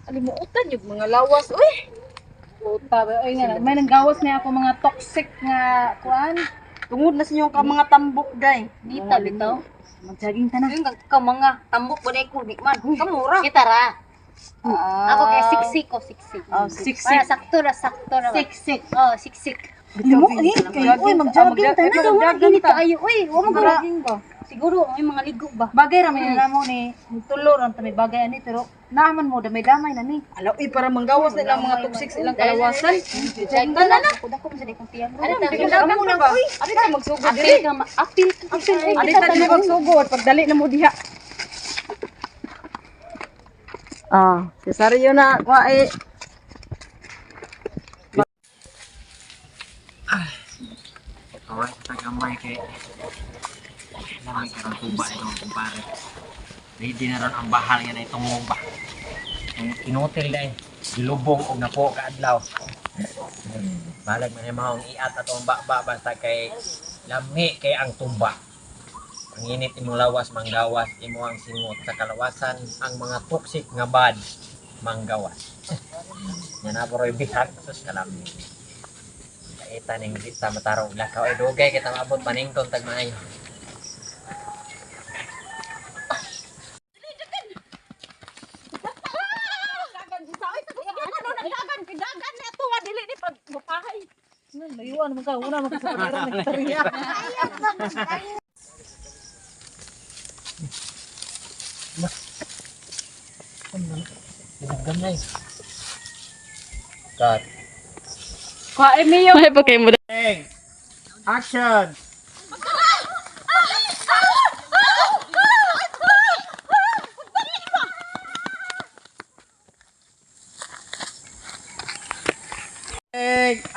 Alimuotan yung mga lawas, uy. Puta, ba, ay nga, may nanggawas na ako mga toxic nga kuan. Tungod na sa inyong ka mga tambok, day. Nita bitaw. Mag-jogging ta na. Yung ka mga tambok ba ko di man. Kamura. Kita ra. Ah. Ako kay siksik ko, siksik. Oh, siksik. Para sakto ra, sakto ra. ba? Siksik. Oh, siksik. Limo eh, kayo, uy, mag-jogging ta na. Wala init kaayo, uy. Wa mo gura. Jogging ba? Siguro may mga ligo ba. Bagay ra may namo ni tulo ra ta may bagay ani pero naaman mo damay-damay na ni. Alaw, uy, para manggawas nila ang mga toxic sa ilang kalawasan. Jogging ta na. Dako dako man sa kong tiyan. Ano ta? Dagan na ba? Ano ta magsugod Apil diri? ka ma apil ka. Apil ay Ano ta diri magsugod pagdali na mo diha. Ah, Cesario na kwa eh. Alright, tagamay kay lamay karon tuba itong kumpare. Ready na ron ang bahal nga na itong ba. Ang inutil na eh. Gilubong og napo ka adlaw. Balag man yung maong iat at ang baba basta kay lami kay ang tumba. Ang init imong lawas manggawas imo ang singot sa kalawasan ang mga toxic nga bad manggawas. Nga na poroy bihag sus kalami. Kaita ning kita matarong lakaw ay dugay kita maabot paningkon tag maayo. Layuan man ka, una man ka sa pagkaroon nagtariya. Dinagdam na eh. Cut. Kwa eh Mio. May pa kay mo. Action!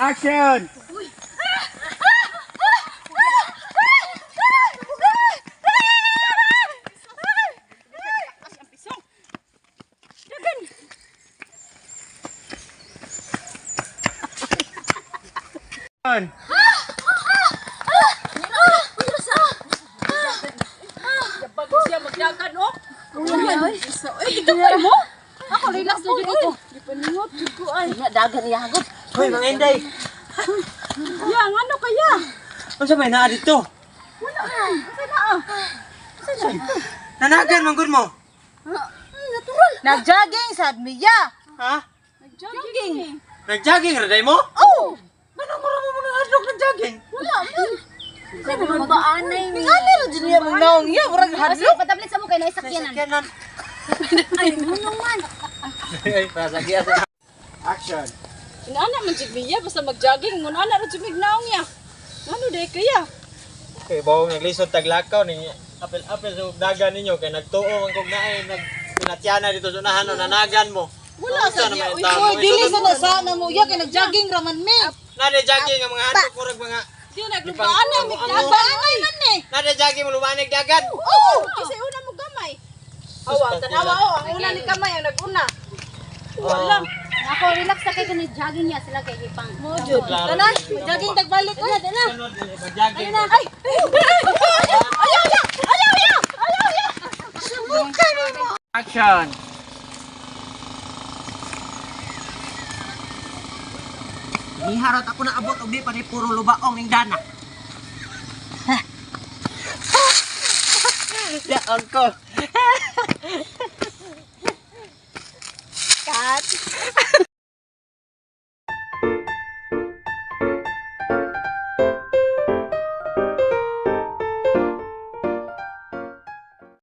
Action! Bago siya magdagan oh. Uy, ikaw mo. Ako relax na jud ko. Gipaningot jud ko ay. Nga dagan niya hagod. Hoy, mga inday! Ya, ngano kaya? Unsa may naa dito? Wala ay. Unsa na ah? Nanagan man gud mo. Natural. Nag-jogging sad miya. Ha? Nagjogging. Nag-jogging ra day mo? Oh! Manong mura mo mga hadlok nag-jogging? Wala man. Sa naman ba anay ni? Ano ra jud niya mong naong iya, murag Sige, patablit sa mo kay naisakyanan. Sakyanan. Ay, ano man. Ay, pasagi asa. Action. Inana man jud miya basta magjogging mo na ra jud mignaong ya. Ngano day kaya? Kay bawong naglisod taglakaw ning apel-apel sa dagan ninyo kay nagtuo ang kog naay nag pinatyana dito sa unahan no nanagan mo. Wala sa Unsa niya. naman Uy, yung tao? Uy, dili sa na sana mo iya kay nag-jogging ra man mi. Nade jogging ang mga hadlok murag mga Di naglubaan na migdagan man eh. Nade jogging mo lumanig dagan. Oo, kasi una mo gamay. Awa, tanawa oh, ang una ni kamay ang naguna. Wala. Ako relax na kay kun jogging niya sila kay ipang. Mo jud. Tanan, jogging tagbalik oy. Jogging. Ay. Ayaw ya. Ayaw ya. Ayaw ya. Action. Niharot ako na abot og di pa ni puro lubaong ning dana. Laon ko. Cut.